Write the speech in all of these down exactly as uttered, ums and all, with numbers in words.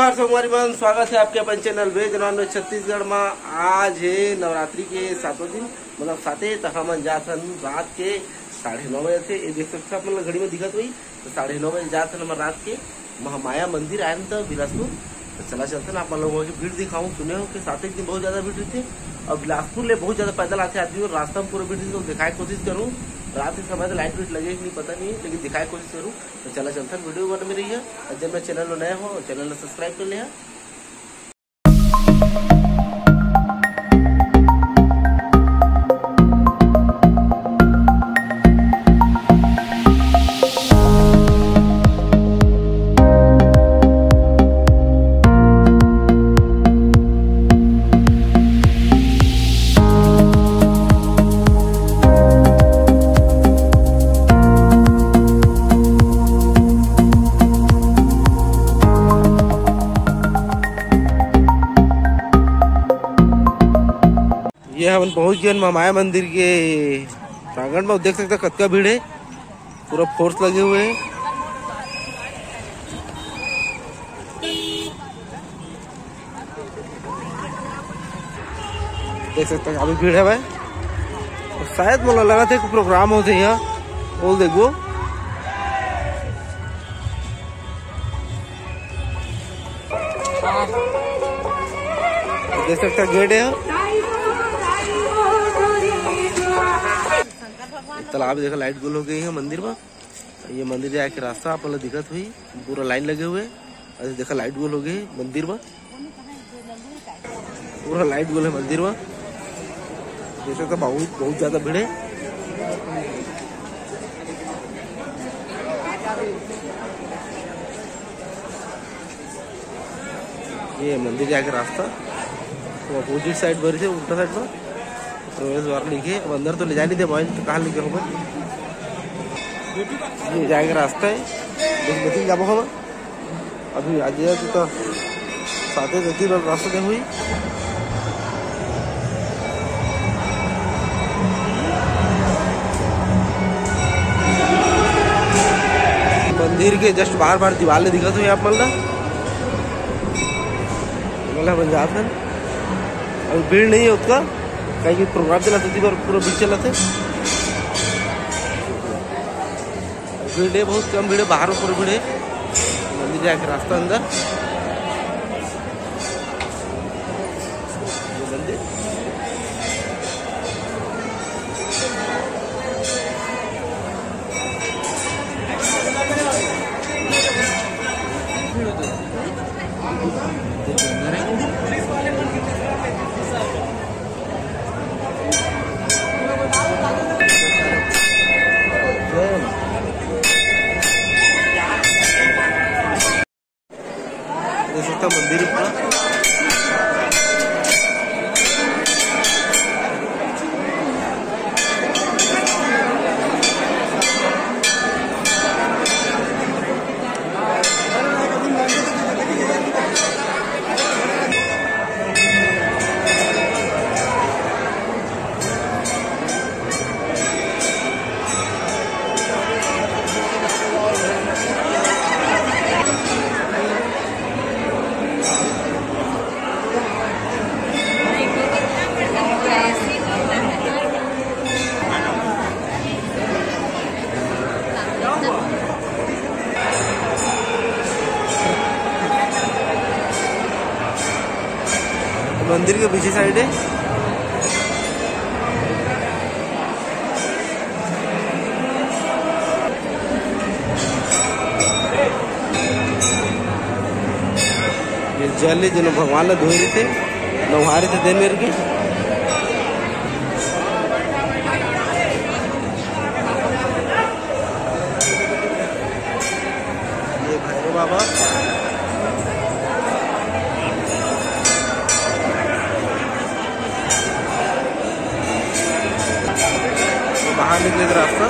नमस्कार संगवारी मन, स्वागत है आपके अपन channel veg non veg Chhattisgarh में। आज है नवरात्रि के सातों दिन, मतलब साते, तो हमन जात हन रात के साढ़े नौ बजे से। ये देख सकते हैं आप, मतलब घड़ी में दिखत हुई, तो साढ़े नौ बजे जात हन हमन रात के महामाया मंदिर आयन त बिलासपुर। तो चला चलते ना, आप लोगों की भीड़ दिखाऊं। सुने हो कि साते दिन बहुत ज्यादा भीड़ रहती है, और बिलासपुर ले बहुत ज्यादा पैदल आते आदमी, और रास्ता में पूरा भीड़ रहती है, तो दिखाए कोशिश करूँ। रात के समय तो लाइट वाइट लगे कि नहीं पता नहीं है, लेकिन दिखाए कोशिश करूँ। तो चला चलते हैं, वीडियो बन में रही है, और जब मैं चैनल नया हो, चैनल ला सब्सक्राइब कर ले। ये हमन पहुंच गए महामाया मंदिर के प्रांगण में। देख सकते हैं कतका भीड़ है, पूरा फोर्स लगे हुए हैं। देख सकते हैं काफी भीड़ है भाई। शायद मोला लगा था कि प्रोग्राम होते यहाँ, बोल देखो। देख सकते हैं गेट है। तालाब देखा, लाइट गुल हो गई है मंदिर में। ये मंदिर जाए के रास्ता आप लोग दिखत हुई, पूरा लाइन लगे हुए। अरे देखा, लाइट गुल हो गई मंदिर में, पूरा लाइट गुल है मंदिर में। जैसे तो बहुत बहुत ज्यादा भीड़ है। ये मंदिर जाके रास्ता तो अपोजिट साइड बर से उल्टा साइड पर प्रवेश द्वार लिखे। अब अंदर तो ले जा नहीं दे भाई, तो कहाँ लेके होगा? ये जाएगा रास्ता है, बस बची जाबो हम। अभी आज ये तो साथे गति रास्ता दे हुई। मंदिर के जस्ट बाहर बाहर दीवार ले दिखत हुई आप मन ला। हमला बन जात हन। अभी भीड़ नहीं है उतना, कहीं प्रोग्राम चला था, पूरा भीड़ चला था। भीड़ है, बहुत कम भीड़ है, बाहर ऊपर भीड़ है। मंदिर जाके रास्ता अंदर। ये मंदिर। देख सकता मंदिर इतना। मंदिर के पीछे साइड है। ये जल है, जेन भगवान ला धोए रहिथे, नहाए रहिथे दिन में के। ये भैरव बाबा। ये बाहर निकले का रास्ता।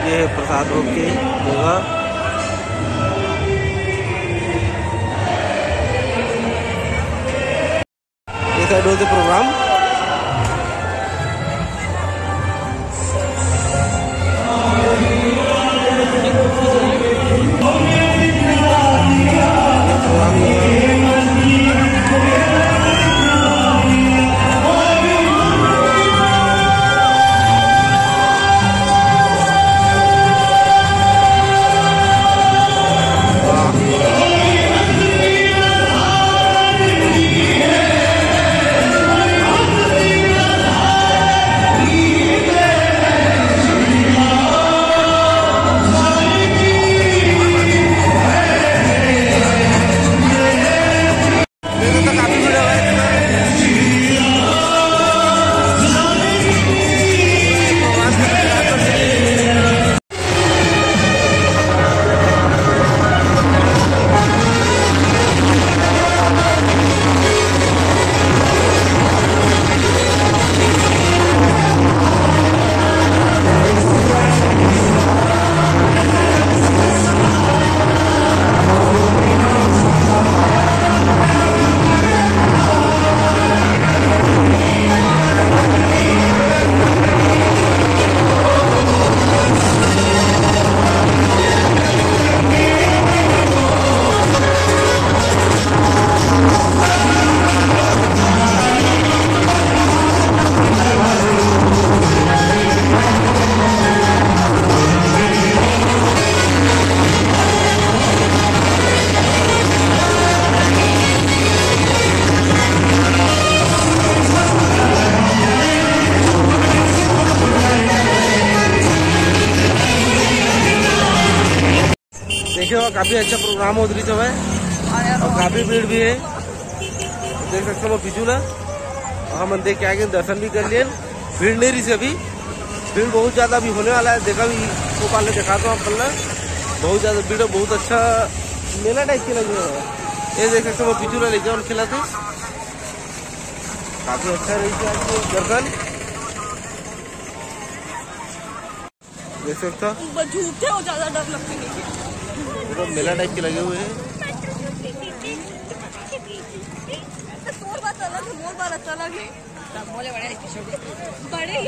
ये है प्रसाद भोग के होगा। ये साइड होते प्रोग्राम। काफी अच्छा प्रोग्राम होत रहिस हवय और काफी भीड़ भी है। देख सकते हो पीछू ला, हमन देख के आगे दर्शन भी कर लिए। भीड़ नहीं रही अभी, भीड़ बहुत ज्यादा अभी होने वाला है। देखा भी वो पहले दिखा दो आप पल्ला, बहुत ज्यादा भीड़ है, बहुत अच्छा मेला टाइप के लगे हुए हैं। ये देख सकते हो पीछू ला लेके और खिलाते काफी अच्छा रही है आज के दर्शन। देख सकता बस झूठे हो, ज्यादा डर लगता नहीं है। पूरा मेला टाइप के लगे हुए हैं। तोर बात अलग है, मोर बात अलग है। बड़े ही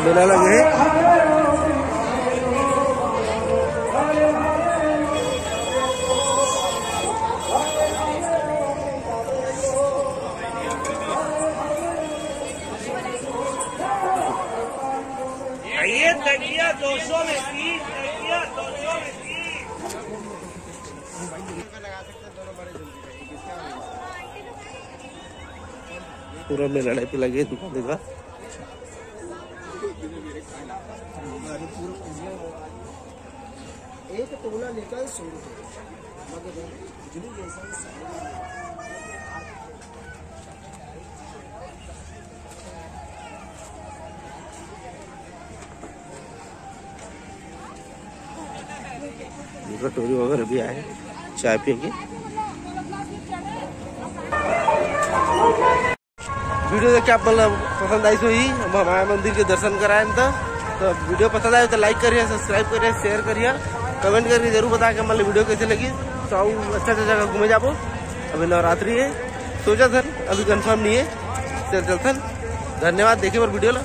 मेला लगे है। ये तकिया दो सौ में तीन, तकिया दो सौ में तीन। पूरा मेला टाइप लगे दुकान देखा। एक तोला लेकर सौ रुपये। कटोरी वगैरह भी आए चाय पिए के। वीडियो देख के आप मन ला पसंद आइस होही, हम माया मंदिर के दर्शन कराएन त। तो वीडियो पसंद आए तो लाइक करिए, सब्सक्राइब करिए, शेयर करिए, कमेंट करके जरूर बताए कि हमन ला वीडियो कैसे लगी। तो अउ अच्छा अच्छा जगह घूमे जाबो। अभी नवरात्रि है, सोचा था अभी कंफर्म नहीं है, चल चलथन। धन्यवाद देखे बर वीडियो ला।